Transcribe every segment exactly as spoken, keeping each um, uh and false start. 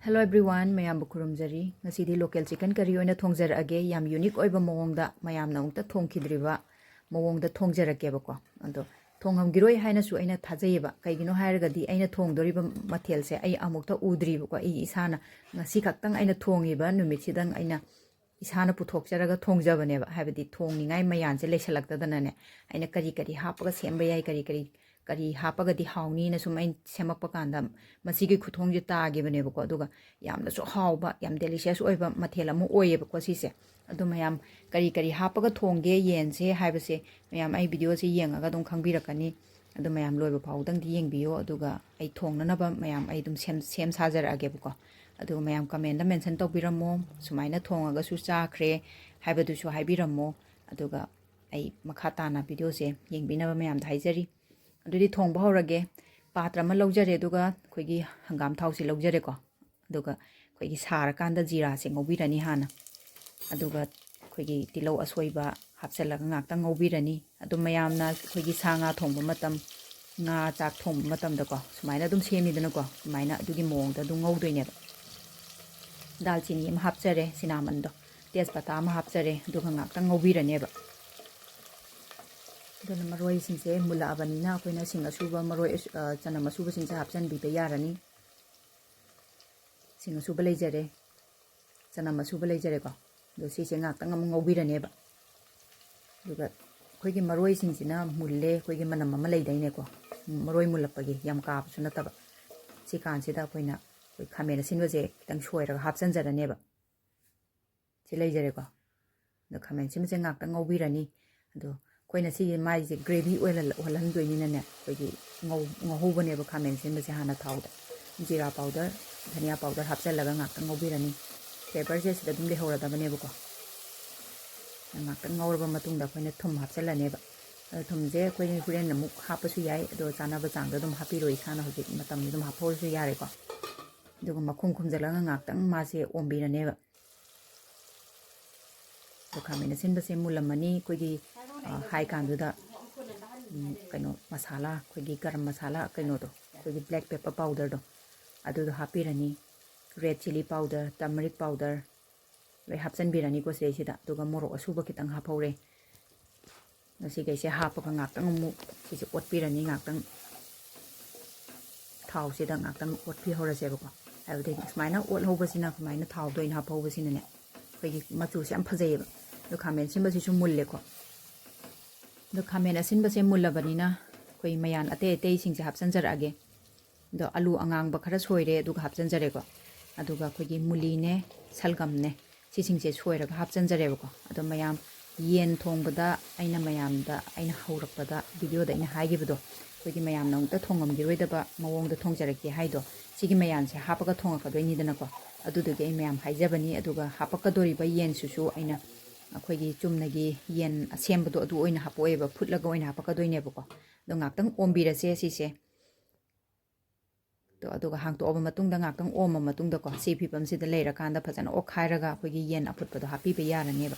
Hello everyone, ꯃꯌꯥꯝꯕꯨ ꯈꯨꯔꯨꯝꯖꯔꯤ꯫ ꯉꯁꯤꯗꯤ local chicken curry ꯑꯣꯏꯅ ꯊꯣꯡꯖꯔꯛꯑꯒꯦ꯫ ꯌꯥꯝ unique ꯑꯣꯏꯕ ꯃꯑꯣꯡꯗ, ꯃꯌꯥꯝꯅ ꯑꯃꯨꯛꯇ ꯊꯣꯡꯈꯤꯗ꯭ꯔꯤꯕ ꯃꯑꯣꯡꯗ ꯊꯣꯡꯖꯔꯛꯀꯦꯕꯀꯣ꯫ ꯑꯗꯣ ꯊꯣꯡꯉꯝꯈꯤꯔꯣꯏ ꯍꯥꯏꯅꯁꯨ ꯑꯩꯅ ꯊꯥꯖꯩꯌꯦꯕ꯫ ꯀꯩꯒꯤꯅꯣ ꯍꯥꯏꯔꯒꯗꯤ ꯑꯩꯅ ꯊꯣꯡꯗꯣꯔꯤꯕ ꯃꯊꯦꯜꯁꯦ ꯑꯩ ꯑꯃꯨꯛꯇ ꯎꯗ꯭ꯔꯤꯕꯀꯣ꯫ ꯑꯩ ꯏꯁꯥꯅ ꯉꯁꯤ ꯈꯛꯇꯪ ꯑꯩꯅ ꯊꯣꯡꯉꯤꯕ ꯅꯨꯃꯤꯠꯁꯤꯗꯪ ꯑꯩꯅ ꯏꯁꯥꯅ ꯄꯨꯊꯣꯛꯆꯔꯒ ꯊꯣꯡꯖꯕꯅꯦꯕ꯫ ꯍꯥꯏꯕꯗꯤ ꯊꯣꯡꯅꯤꯡꯉꯥꯏ ꯃꯌꯥꯟꯁꯦ ꯂꯩꯁꯜꯂꯛꯇꯗꯅꯅꯦ, ꯑꯩꯅ ꯀꯔꯤ ꯀꯔꯤ ꯍꯥꯞꯄꯒ ꯁꯦꯝꯕ ꯌꯥꯏ, ꯀꯔꯤ ꯀꯔꯤ ꯀꯔꯤ ꯍꯥꯞꯄꯒꯗꯤ ꯍꯥꯎꯅꯤꯅ ꯁꯨꯝ ꯑꯩꯅ ꯁꯦꯝꯃꯛꯄ ꯀꯥꯟꯗ ꯃꯁꯤꯒꯤ ꯈꯨꯊꯣꯡꯁꯦ ꯇꯥꯈꯤꯕꯅꯦꯕꯀꯣ꯫ ꯑꯗꯨꯒ ꯌꯥꯝꯅꯁꯨ ꯍꯥꯎꯕ, ꯌꯥꯝ delicious ꯑꯣꯏꯕ ꯃꯊꯦꯜ ꯑꯃ ꯑꯣꯏꯌꯦꯕꯀꯣ ꯁꯤꯁꯦ꯫ ꯑꯗꯣ ꯃꯌꯥꯝ ꯀꯔꯤ ꯀꯔꯤ ꯍꯥꯞꯄꯒ ꯊꯣꯡꯒꯦ ꯌꯦꯟꯁꯦ ꯍꯥꯏꯕꯁꯦ ꯃꯌꯥꯝ ꯑꯩ video ꯁꯦ ꯌꯦꯡꯉꯒ ꯑꯗꯨꯝ ꯈꯪꯕꯤꯔꯛꯀꯅꯤ꯫ ꯑꯗꯣ ꯃꯌꯥꯝ ꯂꯣꯏꯕ ꯐꯥꯎꯗꯪꯗꯤ ꯌꯦꯡꯕꯤꯌꯣ, ꯑꯗꯨꯒ ꯑꯩ ꯊꯣꯡꯅꯅꯕ ꯃꯌꯥꯝ ꯑꯩ ꯑꯗꯨꯝ ꯁꯦꯝ, ꯁꯦꯝ ꯁꯥꯖꯔꯛꯑꯒꯦꯕꯀꯣ꯫ ꯑꯗꯨꯒ ꯃꯌꯥꯝ comment ꯇ mention ꯇꯧꯕꯤꯔꯝꯃꯣ, ꯁꯨꯃꯥꯏꯅ ꯊꯣꯡꯉꯒꯁꯨ ꯆꯥꯈ꯭ꯔꯦ ꯍꯥꯏꯕꯗꯨꯁꯨ ꯍꯥꯏꯕꯤꯔꯝꯃꯣ꯫ ꯑꯗꯨꯒ ꯑꯩ ꯃꯈꯥ ꯇꯥꯅ video ꯁꯦ ꯌꯦꯡꯕꯤꯅꯕ ꯃꯌꯥꯝꯗ ꯍꯥꯏꯖꯔꯤ꯫ ꯑꯗꯨꯗꯤ ꯊꯣꯡꯕ ꯍꯧꯔꯒꯦ꯫ ꯄꯥꯇ꯭ꯔ ꯑꯃ ꯂꯧꯖꯔꯦ, ꯑꯗꯨꯒ ꯑꯩꯈꯣꯏꯒꯤ ꯍꯪꯒꯥꯝ ꯊꯥꯎꯁꯤ ꯂꯧꯖꯔꯦꯀꯣ꯫ ꯑꯗꯨꯒ ꯑꯩꯈꯣꯏꯒꯤ ꯁꯥꯔꯀꯥꯟꯗ ꯖꯤꯔꯥꯁꯦ ꯉꯧꯕꯤꯔꯅꯤ ꯍꯥꯟꯅ꯫ ꯑꯗꯨꯒ ꯑꯩꯈꯣꯏꯒꯤ ꯇꯤꯜꯍꯧ ꯑꯁꯣꯏꯕ ꯍꯥꯞꯆꯤꯜꯂꯒ ꯉꯥꯛꯇꯪ ꯉꯧꯕꯤꯔꯅꯤ꯫ ꯑꯗꯨꯝ ꯃꯌꯥꯝꯅ ꯑꯩꯈꯣꯏꯒꯤ ꯁꯥ ꯉꯥ ꯊꯣꯡꯕ ꯃꯇꯝ, ꯉꯥ ꯆꯥꯛ ꯊꯣꯡꯕ ꯃꯇꯝꯗꯀꯣ ꯁꯨꯃꯥꯏꯅ ꯑꯗꯨꯝ ꯁꯦꯝꯃꯤꯗꯅꯀꯣ, ꯑꯗꯨꯃꯥꯏꯅ ꯑꯗꯨꯒꯤ ꯃꯑꯣꯡꯗ ꯑꯗꯨꯝ ꯉꯧꯗꯣꯏꯅꯦꯕ꯫ ꯗꯥꯜꯆꯤꯅꯤ ꯑꯃ ꯍꯥꯞꯆꯔꯦ, ꯁꯤꯅꯥꯃꯟꯗꯣ, ꯇꯦꯖꯄꯇꯥ ꯑꯃ ꯍꯥꯞꯆꯔꯦ, ꯑꯗꯨꯒ ꯉꯥꯛꯇꯪ ꯉꯧꯕꯤꯔꯅꯦꯕ꯫ ꯑꯗꯨꯅ ꯃꯔꯣꯏꯁꯤꯡꯁꯦ ꯃꯨꯜꯂꯛꯑꯕꯅꯤꯅ ꯑꯩꯈꯣꯏꯅ ꯁꯤꯡ ꯑꯁꯨꯕ, ꯃꯔꯣꯏ ꯑꯁꯨ-, ꯑ, ꯆꯅꯝ ꯑꯁꯨꯕꯁꯤꯡꯁꯦ ꯍꯥꯞꯆꯤꯟꯕꯤꯕ ꯌꯥꯔꯅꯤ꯫ ꯁꯤꯡ ꯑꯁꯨꯕ ꯂꯩꯖꯔꯦ, ꯆꯅꯝ ꯑꯁꯨꯕ ꯂꯩꯖꯔꯦꯀꯣ꯫ ꯑꯗꯣ ꯁꯤꯁꯦ ꯉꯥꯛꯇꯪ ꯑꯃꯨꯛ ꯉꯧꯕꯤꯔꯅꯦꯕ꯫ ꯑꯗꯨꯒ ꯑꯩꯈꯣꯏꯒꯤ ꯃꯔꯣꯏꯁꯤꯡꯁꯤꯅ ꯃꯨꯜꯂꯦ, ꯑꯩꯈꯣꯏꯒꯤ ꯃꯅꯝ ꯑꯃ ꯂꯩꯗꯥꯏꯅꯦꯀꯣ, ꯃꯔꯣꯏ ꯃꯨꯜꯂꯛꯄꯒꯤ, ꯌꯥꯝ ꯀꯥꯕꯁꯨ ꯅꯠꯇꯕ꯫ ꯁꯤ ꯀꯥꯟꯁꯤꯗ ꯑꯩꯈꯣꯏꯅ ꯑꯩꯈꯣꯏ ꯈꯥꯃꯦꯟ ꯑꯁꯤꯟꯕꯁꯦ ꯈꯤꯇꯪ ꯁꯣꯏꯔꯒ ꯍꯥꯞꯆꯤꯟꯖꯔꯅꯦꯕ꯫ ꯁꯤ ꯂꯩꯖꯔꯦꯀꯣ꯫ ꯑꯗꯣ ꯈꯥꯃꯦꯟ ꯑꯁꯤꯟꯕꯁꯦ ꯉꯥꯛꯇꯪ ꯉꯧꯕꯤꯔꯅꯤ꯫ ꯑꯗꯣ ꯑꯩꯈꯣꯏꯅ ꯁꯤꯒꯤ ꯃꯥꯏꯁꯦ gravy ꯑꯣꯏꯍꯜꯂ-, ꯑꯣꯏꯍꯜꯍꯟꯗꯣꯏꯅꯤꯅꯅꯦ, ꯑꯩꯈꯣꯏꯒꯤ ꯉꯧ-, ꯉꯧꯍꯧꯕꯅꯦꯕ ꯈꯥꯃꯦꯟ ꯑꯁꯤꯟꯕꯁꯦ ꯍꯥꯟꯅ ꯊꯥꯎꯗ꯫ ꯖꯤꯔꯥ powder, ꯙꯅꯤꯌꯥ powder ꯍꯥꯞꯆꯤꯜꯂꯒ ꯉꯥꯛꯇꯪ ꯉꯧꯕꯤꯔꯅꯤ꯫ Flavour ꯁꯦ ꯁꯤꯗ ꯑꯗꯨꯝ ꯂꯩꯍꯧꯔꯗꯕꯅꯦꯕꯀꯣ꯫ ꯉꯥꯛꯇꯪ ꯉꯧꯔꯕ ꯃꯇꯨꯡꯗ ꯑꯩꯈꯣꯏꯅ ꯊꯨꯝ ꯍꯥꯞꯆꯤꯜꯂꯅꯦꯕ꯫ ꯑꯗꯣ ꯊꯨꯝꯁꯦ ꯑꯩꯈꯣꯏꯅ ꯍꯣꯔꯦꯟ ꯑꯃꯨꯛ ꯍꯥꯞꯄꯁꯨ ꯌꯥꯏ, ꯑꯗꯣ ꯆꯥꯅꯕ ꯆꯥꯡꯗ ꯑꯗꯨꯝ ꯍꯥꯞꯄꯤꯔꯣ, ꯏꯁꯥꯅ ꯍꯧꯖꯤꯛ ꯃꯇꯝꯁꯦ ꯑꯗꯨꯝ ꯍꯥꯞꯍꯧꯔꯁꯨ ꯌꯥꯔꯦꯀꯣ꯫ ꯑꯗꯨꯒ ꯃꯈꯨꯝ ꯈꯨꯝꯖꯤꯜꯂꯒ ꯉꯥꯛꯇꯪ ꯃꯥꯁꯦ ꯑꯣꯝꯕꯤꯔꯅꯦꯕ꯫ ꯑꯗꯣ ꯈꯥꯃꯦꯟ ꯑꯁꯤꯟꯕꯁꯦ ꯃꯨꯜꯂꯝꯃꯅꯤ꯫ ꯑꯩꯈꯣꯏꯒꯤ, ꯑ, ꯍꯥꯏ ꯀꯥꯟꯗꯨꯗ, ꯎꯝ, ꯀꯩꯅꯣ, ꯃꯁꯥꯂꯥ, ꯑꯩꯈꯣꯏꯒꯤ ꯒꯔꯝ ꯃꯁꯥꯂꯥ ꯀꯩꯅꯣꯗꯣ, ꯑꯩꯈꯣꯏꯒꯤ black pepper powder ꯗꯣ, ꯑꯗꯨꯗꯣ ꯍꯥꯞꯄꯤꯔꯅꯤ꯫ red chilli powder, turmeric powder ꯂꯣꯏ ꯍꯥꯞꯆꯤꯟꯕꯤꯔꯅꯤꯀꯣ ꯁꯤꯗꯩꯁꯤꯗ꯫ ꯑꯗꯨꯒ ꯃꯣꯔꯣꯛ ꯑꯁꯨꯕ ꯈꯤꯇꯪ ꯍꯥꯞꯍꯧꯔꯦ꯫ ꯉꯁꯤꯈꯩꯁꯦ ꯍꯥꯞꯄꯒ ꯉꯥꯛꯇꯪ ꯑꯃꯨꯛ ꯁꯤꯁꯦ ꯑꯣꯠꯄꯤꯔꯅꯤ, ꯉꯥꯛꯇꯪ ꯊꯥꯎꯁꯤꯗ ꯉꯥꯛꯇꯪ ꯑꯣꯠꯄꯤꯍꯧꯔꯁꯦꯕꯀꯣ꯫ ꯍꯥꯏꯕꯗꯤ ꯁꯨꯃꯥꯏꯅ ꯑꯣꯠꯍꯧꯕꯁꯤꯅ, ꯁꯨꯃꯥꯏꯅ ꯊꯥꯎꯗ ꯑꯣꯏꯅ ꯍꯥꯞꯍꯧꯕꯁꯤꯅꯅꯦ, ꯑꯩꯈꯣꯏꯒꯤ ꯃꯆꯨꯁꯦ ꯌꯥꯝ ꯐꯖꯩꯌꯦꯕ꯫ ꯑꯗꯣ ꯈꯥꯃꯦꯟ ꯑꯁꯤꯟꯕꯁꯤꯁꯨ ꯃꯨꯜꯂꯦꯀꯣ꯫ ꯑꯗꯣ ꯈꯥꯃꯦꯟ ꯑꯁꯤꯟꯕꯁꯦ ꯃꯨꯜꯂꯕꯅꯤꯅ ꯑꯩꯈꯣꯏ ꯃꯌꯥꯟ ꯑꯇꯩ ꯑꯇꯩꯁꯤꯡꯁꯦ ꯍꯥꯞꯆꯤꯟꯖꯔꯛꯑꯒꯦ꯫ ꯑꯗꯣ ꯑꯂꯨ ꯑꯉꯥꯡꯕ ꯈꯔ ꯁꯣꯏꯔꯦ, ꯑꯗꯨꯒ ꯍꯥꯞꯆꯤꯟꯖꯔꯦꯀꯣ꯫ ꯑꯗꯨꯒ ꯑꯩꯈꯣꯏꯒꯤ ꯃꯨꯂꯤꯅꯦ, ꯁꯜꯒꯝꯅꯦ, ꯁꯤꯁꯤꯡꯁꯦ ꯁꯣꯏꯔꯒ ꯍꯥꯞꯆꯤꯟꯖꯔꯦꯕꯀꯣ꯫ ꯑꯗꯣ ꯃꯌꯥꯝ, ꯌꯦꯟ ꯊꯣꯡꯕꯗ ꯑꯩꯅ ꯃꯌꯥꯝꯗ, ꯑꯩꯅ ꯍꯧꯔꯛꯄꯗ, ꯚꯤꯗꯤꯑꯣꯗ ꯑꯩꯅ ꯍꯥꯏꯈꯤꯕꯗꯣ, ꯑꯩꯈꯣꯏꯒꯤ ꯃꯌꯥꯝꯅ ꯑꯃꯨꯛꯇ ꯊꯣꯡꯉꯝꯈꯤꯔꯣꯏꯗꯕ ꯃꯑꯣꯡꯗ ꯊꯣꯡꯖꯔꯛꯀꯦ ꯍꯥꯏꯗꯣ, ꯁꯤꯒꯤ ꯃꯌꯥꯝꯁꯦ ꯍꯥꯞꯄꯒ ꯊꯣꯡꯉꯛꯀꯗꯣꯏꯅꯤꯗꯅꯀꯣ꯫ ꯑꯗꯨꯗꯨꯒꯤ ꯑꯩ ꯃꯌꯥꯝ ꯍꯥꯏꯖꯕꯅꯤ꯫ ꯑꯗꯨꯒ ꯍꯥꯄꯛꯀꯗꯣꯔꯤꯕ ꯌꯦꯟꯁꯤꯁꯨ ꯑꯩꯅ ꯑꯩꯈꯣꯏꯒꯤ ꯆꯨꯝꯅꯒꯤ ꯌꯦꯟ ꯑꯁꯦꯝꯕꯗꯣ ꯑꯗꯨ ꯑꯣꯏꯅ ꯍꯥꯄꯛꯑꯣꯏꯕ, ꯐꯨꯠꯂꯒ ꯑꯣꯏꯅ ꯍꯥꯄꯛꯀꯗꯣꯏꯅꯦꯕꯀꯣ꯫ ꯑꯗꯣ ꯉꯥꯛꯇꯪ ꯑꯣꯝꯕꯤꯔꯁꯦ ꯁꯤꯁꯦ꯫ ꯑꯗꯣ ꯑꯗꯨꯒ ꯍꯥꯡꯇꯣꯛꯑꯕ ꯃꯇꯨꯡꯗ, ꯉꯥꯛꯇꯪ ꯑꯣꯝꯃ ꯃꯇꯨꯡꯗꯀꯣ, ꯁꯤ ꯐꯤꯕꯝꯁꯤꯗ ꯂꯩꯔꯀꯥꯟꯗ ꯐꯖꯅ ꯑꯣꯠꯈꯥꯏꯔꯒ ꯑꯩꯈꯣꯏꯒꯤ ꯌꯦꯟ ꯑꯐꯨꯠꯄꯗꯣ ꯍꯥꯞꯄꯤꯕ ꯌꯥꯔꯅꯦꯕ꯫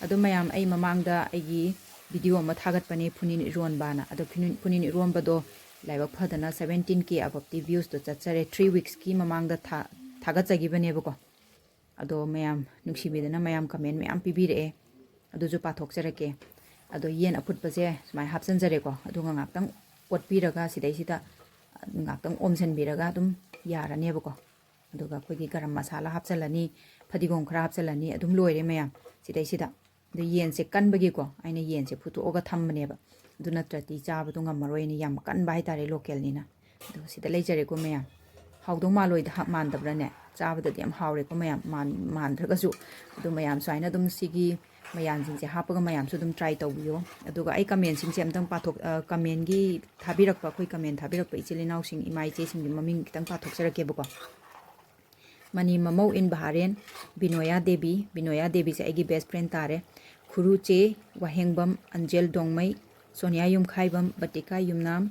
ꯑꯗꯣ ꯃꯌꯥꯝ, ꯑꯩ ꯃꯃꯥꯡꯗ ꯑꯩꯒꯤ ꯚꯤꯗꯤꯑꯣ ꯑꯃ ꯊꯥꯒꯠꯄꯅꯦ, ꯐꯨꯅꯤꯟ ꯏꯔꯣꯟꯕꯅ꯫ ꯑꯗꯣ ꯐꯨꯅꯤꯟ, ꯐꯨꯅꯤꯟ ꯏꯔꯣꯟꯕꯗꯣ ꯂꯥꯏꯕꯛ ꯐꯗꯅ seventeen K ꯑꯕꯞꯇꯤ viewsꯇꯣ ꯆꯠꯆꯔꯦ꯫ Three weeksꯀꯤ ꯃꯃꯥꯡꯗ ꯊꯥ-, ꯊꯥꯒꯠꯆꯈꯤꯕꯅꯦꯕꯀꯣ꯫ ꯑꯗꯣ ꯃꯌꯥꯝ ꯅꯨꯡꯁꯤꯕꯤꯗꯅ ꯃꯌꯥꯝ comment ꯃꯌꯥꯝ ꯄꯤꯕꯤꯔꯛꯑꯦ꯫ ꯑꯗꯨꯁꯨ ꯄꯥꯊꯣꯛꯆꯔꯛꯀꯦ꯫ ꯑꯗꯣ ꯌꯦꯟ ꯑꯐꯨꯠꯄꯁꯦ ꯁꯨꯃꯥꯏꯅ ꯍꯥꯞꯆꯤꯟꯖꯔꯦꯀꯣ꯫ ꯑꯗꯨꯒ ꯉꯥꯛꯇꯪ ꯑꯣꯠꯄꯤꯔꯒ ꯁꯤꯗꯩꯁꯤꯗ ꯉꯥꯛꯇꯪ ꯑꯣꯝꯁꯤꯟꯕꯤꯔꯒ ꯑꯗꯨꯝ ꯌꯥꯔꯅꯦꯕꯀꯣ꯫ ꯑꯗꯨꯒ ꯑꯩꯈꯣꯏꯒꯤ ꯒꯔꯝ ꯃꯁꯥꯂꯥ ꯍꯥꯞꯆꯤꯜꯂꯅꯤ, ꯐꯗꯤꯒꯣꯝ ꯈꯔ ꯍꯥꯞꯆꯤꯜꯂꯅꯤ, ꯑꯗꯨꯝ ꯂꯣꯏꯔꯦ ꯃꯌꯥꯝ꯫ ꯁꯤꯗꯩꯁꯤꯗ ꯑꯗꯣ ꯌꯦꯟꯁꯦ ꯀꯟꯕꯒꯤꯀꯣ, ꯑꯩꯅ ꯌꯦꯟꯁꯦ ꯐꯨꯠꯇꯣꯛꯑꯒ ꯊꯝꯕꯅꯦꯕ꯫ ꯑꯗꯨ ꯅꯠꯇ꯭ꯔꯗꯤ ꯆꯥꯕꯗꯣ ꯉꯝꯃꯔꯣꯏꯅ, ꯌꯥꯝ ꯀꯟꯕ ꯍꯥꯏꯇꯥꯔꯦ, localꯅꯤꯅ꯫ ꯑꯗꯣ ꯁꯤꯗ ꯂꯩꯖꯔꯦꯀꯣ ꯃꯌꯥꯝ꯫ ꯍꯥꯎꯗꯧ ꯃꯥꯜꯂꯣꯏꯗ ꯍꯥ-, ꯃꯥꯟꯗꯕ꯭ꯔꯥꯅꯦ? ꯆꯥꯕꯗꯗꯤ ꯌꯥꯝ ꯍꯥꯎꯔꯦꯀꯣ ꯃꯌꯥꯝ, ꯃꯥꯟ-, ꯃꯥꯟꯗ꯭ꯔꯒꯁꯨ꯫ ꯑꯗꯣ ꯃꯌꯥꯝ ꯁꯨꯃꯥꯏꯅ ꯑꯗꯨꯝ ꯁꯤꯒꯤ ꯃꯌꯥꯟꯁꯤꯡꯁꯦ ꯍꯥꯞꯄꯒ ꯃꯌꯥꯝꯁꯨ ꯑꯗꯨꯝ try ꯇꯧꯕꯤꯌꯣ꯫ ꯑꯗꯨꯒ ꯑꯩ commentꯁꯤꯡꯁꯦ ꯑꯝꯇꯪ ꯄꯥꯊꯣꯛ-, ꯑ, commentꯒꯤ ꯊꯥꯕꯤꯔꯛꯄ, ꯑꯩꯈꯣꯏ comment ꯊꯥꯕꯤꯔꯛꯄ ꯏꯆꯤꯜ ꯏꯅꯥꯎꯁꯤꯡ, ꯏꯃꯥ ꯏꯆꯦꯁꯤꯡꯒꯤ ꯃꯃꯤꯡ ꯈꯤꯇꯪ ꯄꯥꯊꯣꯛꯆꯔꯛꯀꯦꯕꯀꯣ꯫ ꯃꯅꯤ ꯃꯃꯧ ꯏꯟ ꯕꯍꯥꯔꯦꯟ, ꯕꯤꯅꯣꯌꯥ ꯗꯦꯕꯤ, ꯕꯤꯅꯣꯌꯥ ꯗꯦꯕꯤꯁꯦ ꯑꯩꯒꯤ best friend ꯇꯥꯔꯦ꯫ ꯈꯨꯔꯨꯆꯦ ꯋꯥꯍꯦꯡꯕꯝ, ꯑꯟꯖꯦꯜ ꯗꯣꯡꯃꯩ, ꯁꯣꯅꯤꯌꯥ ꯌꯨꯝꯈꯥꯏꯕꯝ, ꯕꯇꯤꯀꯥ ꯌꯨꯝꯅꯥꯝ,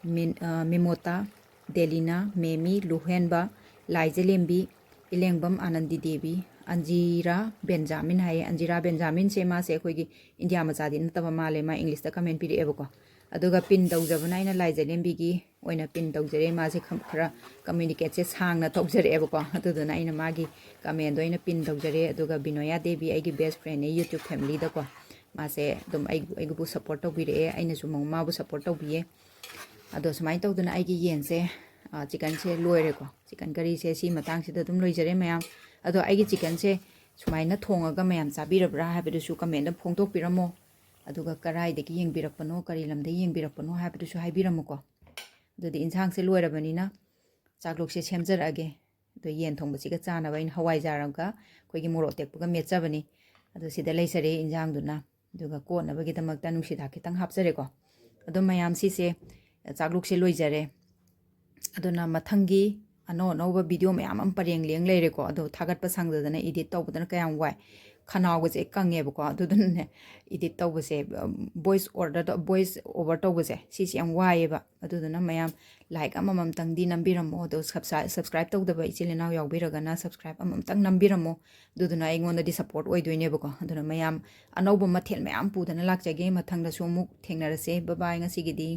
ꯃꯤꯟ-, ꯑ, ꯃꯤꯃꯣꯇꯥ, ꯗꯦꯂꯤꯅꯥ, ꯃꯦꯃꯤ, ꯂꯨꯍꯦꯟꯕ, ꯂꯥꯏꯖꯂꯦꯝꯕꯤ, ꯏꯂꯦꯡꯕꯝ ꯑꯥꯅꯟꯗꯤ ꯗꯦꯕꯤ, ꯑꯟꯖꯤꯔꯥ ꯕꯦꯟꯖꯥꯃꯤꯟ ꯍꯥꯏꯌꯦ꯫ ꯑꯟꯖꯤꯔꯥ ꯕꯦꯟꯖꯥꯃꯤꯟꯁꯦ ꯃꯥꯁꯦ ꯑꯩꯈꯣꯏꯒꯤ ꯏꯟꯗꯤꯌꯥ ꯃꯆꯥꯗꯤ ꯅꯠꯇꯕ ꯃꯥꯜꯂꯦ, ꯃꯥ Englishꯇ comment ꯄꯤꯔꯛꯑꯦꯕꯀꯣ꯫ ꯑꯗꯨꯒ ꯄꯤꯟ ꯇꯧꯖꯕꯅ ꯑꯩꯅ ꯂꯥꯏꯖꯂꯦꯝꯕꯤꯒꯤ ꯑꯣꯏꯅ ꯄꯤꯟ ꯇꯧꯖꯔꯦ꯫ ꯃꯥꯁꯦ ꯈꯝ-, ꯈꯔ ꯀꯝꯃ꯭ꯌꯨꯅꯤꯀꯦꯠꯁꯦ ꯁꯥꯡꯅ ꯇꯧꯖꯔꯛꯑꯦꯕꯀꯣ, ꯑꯗꯨꯗꯨꯅ ꯑꯩꯅ ꯃꯥꯒꯤ ꯀꯃꯦꯟꯗꯣ ꯑꯩꯅ ꯄꯤꯟ ꯇꯧꯖꯔꯦ꯫ ꯑꯗꯨꯒ ꯕꯤꯅꯣꯌꯥ ꯗꯦꯕꯤ ꯑꯩꯒꯤ ꯕꯦꯁ ꯐ꯭ꯔꯦꯟꯅꯦ YouTube ꯐꯦꯃꯤꯂꯤꯗꯀꯣ꯫ ꯃꯥꯁꯦ ꯑꯗꯨꯝ ꯑꯩ, ꯑꯩꯕꯨ ꯁꯞꯄꯣꯔꯠ ꯇꯧꯕꯤꯔꯛꯑꯦ, ꯑꯩꯅꯁꯨ ꯃ-, ꯃꯥꯕꯨ ꯁꯞꯄꯣꯔꯠ ꯇꯧꯕꯤꯌꯦ꯫ ꯑꯗꯣ ꯁꯨꯃꯥꯏꯅ ꯇꯧꯗꯅ ꯑꯩꯒꯤ ꯌꯦꯟꯁꯦ, ꯑ, ꯆꯤꯀꯟꯁꯦ ꯂꯣꯏꯔꯦꯀꯣ꯫ ꯆꯤꯀꯟ ꯀꯔꯤꯁꯦ ꯁꯤ ꯃꯇꯥꯡꯁꯤꯗ ꯑꯗꯨꯝ ꯂꯣꯏꯖꯔꯦ ꯃꯌꯥꯝ꯫ ꯑꯗꯣ ꯑꯩꯒꯤ ꯆꯤꯀꯟꯁꯦ ꯁꯨꯃꯥꯏꯅ ꯊꯣꯡꯉꯒ ꯃꯌꯥꯝ ꯆꯥꯕꯤꯔꯕ꯭ꯔꯥ ꯍꯥꯏꯕꯗꯨꯁꯨ ꯀꯃꯦꯟꯗ ꯐꯣꯡꯗꯣꯛꯄꯤꯔꯝꯃꯣ꯫ ꯑꯗꯨꯒ ꯀꯔꯥꯏꯗꯒꯤ ꯌꯦꯡꯕꯤꯔꯛꯄꯅꯣ, ꯀꯔꯤ ꯂꯝꯗꯒꯤ ꯌꯦꯡꯕꯤꯔꯛꯄꯅꯣ ꯍꯥꯏꯕꯗꯨꯁꯨ ꯍꯥꯏꯕꯤꯔꯝꯃꯨꯀꯣ꯫ ꯑꯗꯨꯗꯤ ꯏꯟꯁꯥꯡꯁꯦ ꯂꯣꯏꯔꯕꯅꯤꯅ ꯆꯥꯛꯂꯣꯛꯁꯦ ꯁꯦꯝꯖꯔꯛꯑꯒꯦ꯫ ꯑꯗꯣ ꯌꯦꯟ ꯊꯣꯡꯕꯁꯤꯒ ꯆꯥꯅꯕ ꯑꯩꯅ ꯍꯋꯥꯏꯖꯥꯔꯒ ꯑꯩꯈꯣꯏꯒꯤ ꯃꯣꯔꯣꯛ ꯑꯇꯦꯛꯄꯒ ꯃꯦꯠꯆꯕꯅꯤ꯫ ꯑꯗꯣ ꯁꯤꯗ ꯂꯩꯖꯔꯦ ꯏꯟꯖꯥꯡꯗꯨꯅ꯫ ꯑꯗꯨꯒ ꯀꯣꯠꯅꯕꯒꯤꯗꯃꯛꯇ ꯅꯨꯡꯁꯤꯗꯥꯛ ꯈꯤꯇꯪ ꯍꯥꯞꯆꯔꯦꯀꯣ꯫ ꯑꯗꯣ ꯃꯌꯥꯝ ꯁꯤꯁꯦ ꯆꯥꯛꯂꯣꯛꯁꯦ ꯂꯣꯏꯖꯔꯦ꯫ ꯑꯗꯨꯅ ꯃꯊꯪꯒꯤ ꯑꯅꯧ ꯑꯅꯧꯕ ꯚꯤꯗꯤꯑꯣ ꯃꯌꯥꯝ ꯑꯃ ꯄꯔꯦꯡ ꯂꯦꯡ ꯂꯩꯔꯦꯀꯣ꯫ ꯑꯗꯣ ꯊꯥꯒꯠꯄ ꯁꯪꯗꯗꯅ ꯏꯗꯤꯠ ꯇꯧꯕꯗꯅ ꯀꯌꯥꯝ ꯋꯥꯏ꯫ ꯈꯅꯥꯎꯒꯁꯦ ꯀꯪꯉꯦꯕꯀꯣ꯫ ꯑꯗꯨꯗꯨꯅꯅꯦ ꯏꯗꯤꯠ ꯇꯧꯕꯁꯦ, ꯎꯝ, ꯚꯣꯏꯁ ꯑꯣꯔꯗꯔꯗ, ꯚꯣꯏꯁ ꯑꯣꯚꯔ ꯇꯧꯕꯁꯦ ꯁꯤꯁꯦ ꯌꯥꯝ ꯋꯥꯏꯑꯦꯕ꯫ ꯑꯗꯨꯗꯨꯅ ꯃꯌꯥꯝ ꯂꯥꯏꯛ ꯑꯃꯃꯝꯇꯪꯗꯤ ꯅꯝꯕꯤꯔꯝꯃꯣ꯫ ꯑꯗꯣ ꯁꯕꯁ-, ꯁꯕꯁꯀ꯭ꯔꯥꯏꯕ ꯇꯧꯗꯕ ꯏꯆꯤꯜ ꯏꯅꯥꯎ ꯌꯥꯎꯕꯤꯔꯒꯅ ꯁꯕꯁꯀ꯭ꯔꯥꯏꯕ ꯑꯃꯃꯝꯇꯪ ꯅꯝꯕꯤꯔꯝꯃꯣ꯫ ꯑꯗꯨꯗꯨꯅ ꯑꯩꯉꯣꯟꯗꯗꯤ ꯁꯞꯄꯣꯔꯠ ꯑꯣꯏꯗꯣꯏꯅꯦꯕꯀꯣ꯫ ꯑꯗꯨꯅ ꯃꯌꯥꯝ ꯑꯅꯧꯕ ꯃꯊꯦꯜ ꯃꯌꯥꯝ ꯄꯨꯗꯅ ꯂꯥꯛꯆꯒꯦ꯫ ꯃꯊꯪꯗꯁꯨ ꯑꯃꯨꯛ ꯊꯦꯡꯅꯔꯁꯦ꯫ ꯕꯥꯏ ꯕꯥꯏ ꯉꯁꯤꯒꯤꯗꯤ꯫